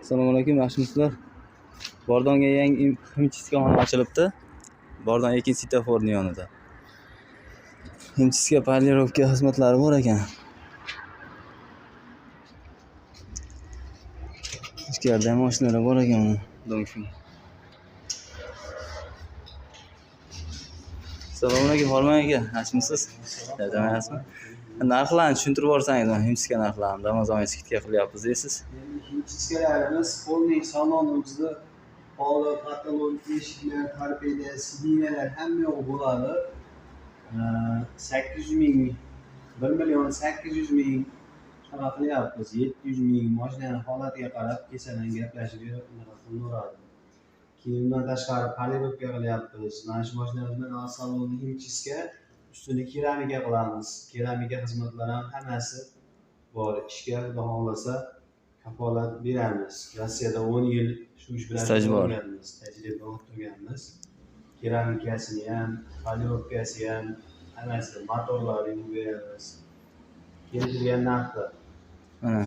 Assalomu alaykum, yaxshimisizlar? Bordonga yangi химчистка xona ochilibdi. Bordon ikkinchi svetoforning yonida. Химчистка, polirovka xizmatlari bor ekan. Ichkarida ham mashinalar bor ekan mana. Dongfeng. Assalomu alaykum, Xorman aka, yaxshimisiz? Yardamayapsizmi? Narxlarni tushuntirib yuborsangiz, mana химчистка narxlarini Ramazon oyi скидка qilyapmiz deysiz. Химчистка larimiz полный salonimizda poli, patolog, eshiklar, torpeda, сиденья lar hamma yo'q bo'ladi. 800 ming, 1 million 800 ming shunaqa qilyapmiz. 700 ming mashinani holatiga qarab kesadan gaplashib unaqa qilaveradi. Keyin undan tashqari polirovka qilyapmiz. Mana shu mashinamiz bilan salonni химчистка, ustini keramika qilamiz. Keramika xizmatlari ham hammasi bor. Ishga xudo xohlasa kafolat beramiz. Rossiyada 10 yil shu ish bilan Staj bor. shug'ullanganmiz, tajriba orttirganmiz. Keramikasini ham, polirovkasi ham, hammasi, motorlarni yuvib beramiz. Kelishilgan narxda. Mana.